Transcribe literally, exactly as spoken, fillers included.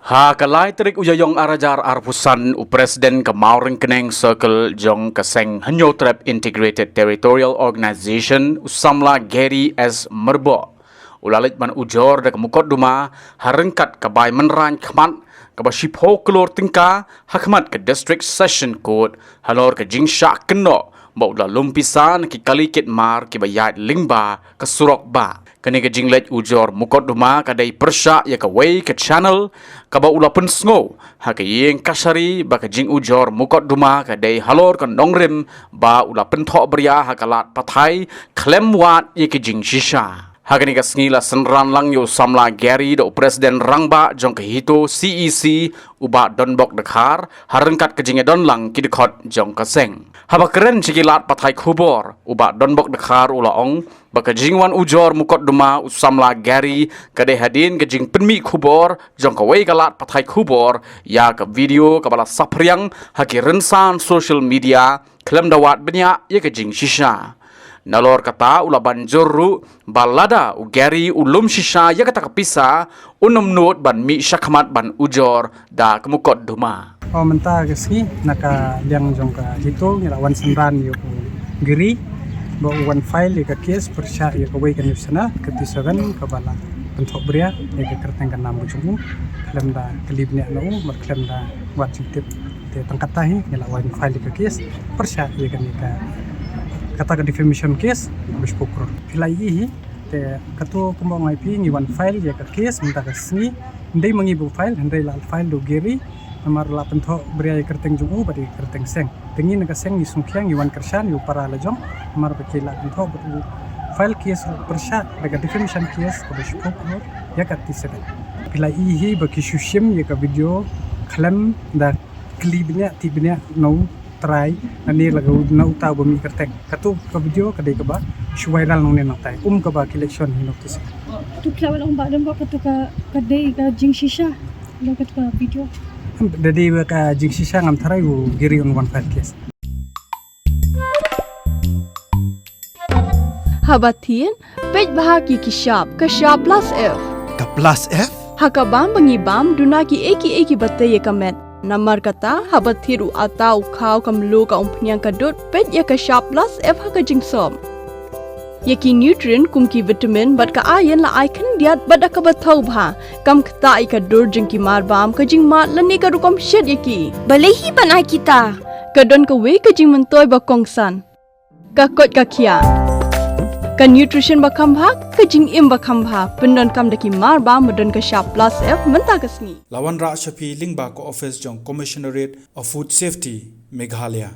Ha ka lai tarik u Ïaïong ar hajar arphew san, u President ka Mawryngkneng Circle jong ka seng Hynñiewtrep Integrated Territorial Organization, u samla Gary S Myrboh, u la leit ban ujor da ka mukotduma ha ryngkat ka bai mynrain khmat kaba shiphew klur tyngka ha khmat ka District Session Court halor ka jingshah kynnoh ba u la lum pisa na ki kali kit mar kiba ïaid lyngba ka surok bah. Kane ka jingleit ujor mukotduma ka dei pyrshah ïa kawei ka channel kaba u la pynsngew ha ka ïing kashari ba ka jingujor mukotduma ka dei halor ka nongrim ba u la pynthohbria ha ka lad pathai khlem wad ïa ka jingshisha. Ha kane ka sngi la synran lang ïa u samla Gary da u President Rangbah jong ka HITO C E C, u Bah Donbok Dkhar, ha ryngkat ka jingïadon lang ki dkhot jong ka seng. Haba kren sha ki lad pathai khubor, u Bah Donbok Dkhar u la ong ba ka jingwan ujor mukotduma u samla Gary ka dei hadien ka jingpynmih khubor jong kawei ka lad pathai khubor ïa ka video kaba la saphriang ha ki rynsan social media khlem da wad bniah ïa ka jingshisha. Nalor kata u la ban jur ruh ba lada u Gary u lum shisha ïa kata ka pisa, un ym nud ban mih shakhmat ban ujor da ka mukotduma. O, mynta ka sngi na ka liang jong ka HITO ngi la wan synran ïa u Gary ba u wan file ïa ka case pyrshah ïa kawei ka news channel, ka T seven, kaba la pynthohbria ïa ka kyrteng ka nam ka jong u khlem da kylli bniah na u bad khlem da wad jingtip. Te tang kata hi ngi la wan file ïa ka case pyrshah ïa kane ka, kata ka defamation case, kaba shiphew klur. Phi la ïohi hi, te kato kumba nga ong ïa phi, ngi wan file ïa ka case mynta ka sngi. Hynrei ma ngi ba file, hynrei la file da u Gary, namar la pynthohbria ïa ka kyrteng jong u bad ïa ka kyrteng seng. Te ngi na ka seng ngi sngewkhia, ngi wan kyrshan ïa u para la jong, namar ba ki la pynthoh bad u file case ruh pyrshah da ka defamation case kaba shiphew klur ïa ka T seven. Phi la ïohi ba ki shu shim ïa ka video khlem da kylli bniah, tip bniah na u trai, lane la ka u, na uta uba mih kyrteng. Kato ka video ka dei kaba shu viral nangne nangtai, um kaba ki leit shon hi na u T seven. Tu phi la wan ong ba don ba kato ka, ka dei ka jingshisha, la kato ka video. Da dei ba ka jingshisha ngam tharai, u Gary un wan file case. Haba thied, peit bha ki ki shap, ka shap plus F. Ka plus F? Ha ka bam ba ngi bam, duna kiei kiei kiba tei ïa ka met. Namar kata, haba thied u atta, u khaw, ka mluh, ka umphniang, ka dud, peit ïa ka shap plus F ha ka jingsop. Ïa ki nutrient kum ki vitamin bad ka iron la ai khyndiat bad da kaba thaw bha. Kam ktah ïa ka dur jong ki mar bam, ka jingmad lane ka rukom shet ïa ki. Balei hi ban ai kita? Ka don kawei ka jingmyntoi ba kongsan. Ka koit ka khiah. Ka nutrition ba kham bha, ka jingim ba kham bha. Pyndonkam da ki mar bam ba don ka shap plus F mynta ka sngi. La wanrah sha phi lyngba ka office jong Commissionerate of Food Safety, Meghalaya.